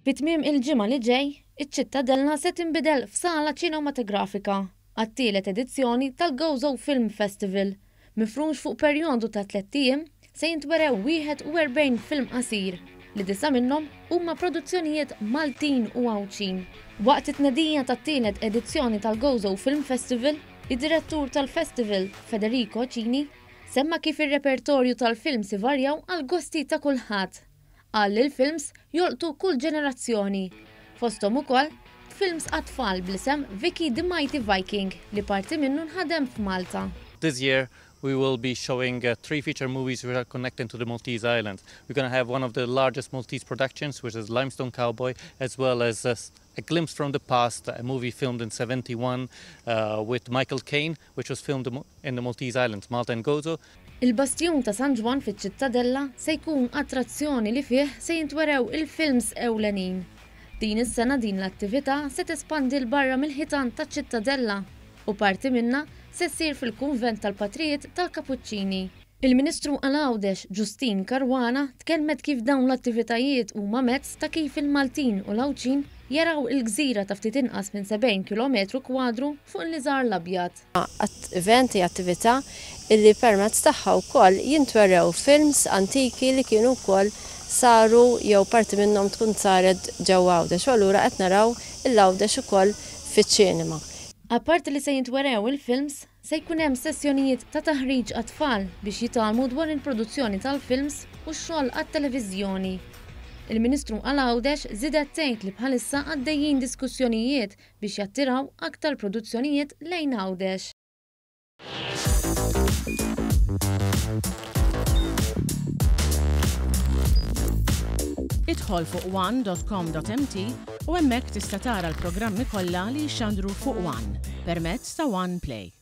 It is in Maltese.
Fi tmiem il-ġimgħa li ġej, iċ-Ċittadella se tinbidel f'sala ċinematografika għat-tielet edizzjoni tal-Gozo Film Festival. Mifrux fuq perjodu ta' tlett ijiem, se jintwerew 41 film qasir, li disa' minnhom huma produzzjonijiet Maltin u Għawdxin. Waqt it-tnedija tat-tielet edizzjoni tal-Gozo Film Festival, id-direttur tal-festival, Federico Cini, semma kif ir-repertorju tal-films ivarjaw għall-gosti ta' kulħadd. Qal li l-films jolqtu kull ġenerazzjoni, fosthom ukoll films għat-tfal bl-isem Vicky the Mighty Viking li parti minnu nħadem f'Malta. This year we will be showing three feature movies which are connected to the Maltese Islands. We're going to have one of the largest Maltese productions, which is Limestone Cowboy, as well as a, a Glimpse from the Past, a movie filmed in 71 with Michael Caine, which was filmed in the Maltese Islands, Malta and Gozo. Il-Bastjun ta' San Ġwann fiċ-Ċittadella se jkun attrazzjoni li fih se jintwerew il-films ewlenin. Din is-sena din l-attività se tespandi 'l barra mill-ħitan taċ-Ċittadella u parti minnha se ssir fil-Kunvent tal-Patrijiet tal-Kapuċċini. Il-Ministru għal Għawdex, Justyne Caruana, tkellmet kif dawn l-attivitajiet huma mezz ta' kif il-Maltin u l-Għawdxin jaraw il-gżira ta' ftit inqas minn 70 kilometru kwadru fuq il-Liżar l-Abjad. Event hija attività illi permezz tagħha wkoll jintwerew films antiki li kienu wkoll saru jew parti minnhom tkun saret ġewwa Għawdex u allura qed naraw il-Għawdex ukoll fiċ-ċinema. Apparti li se jintwerew il-films, se jkun hemm sessjonijiet ta' taħriġ għat-tfal biex jitgħallmu dwar il-produzzjoni tal-films u x-xogħol għat-televiżjoni. Il-Ministru għal Għawdex żiedet tgħid li bħalissa għaddejjin diskussjonijiet biex jattiraw aktar produzzjonijiet lejn Għawdex. Idħol fuq one.com.mt u hemmhekk tista' tara l-programmi kollha li jixxandru fuq One permezz ta' One Play.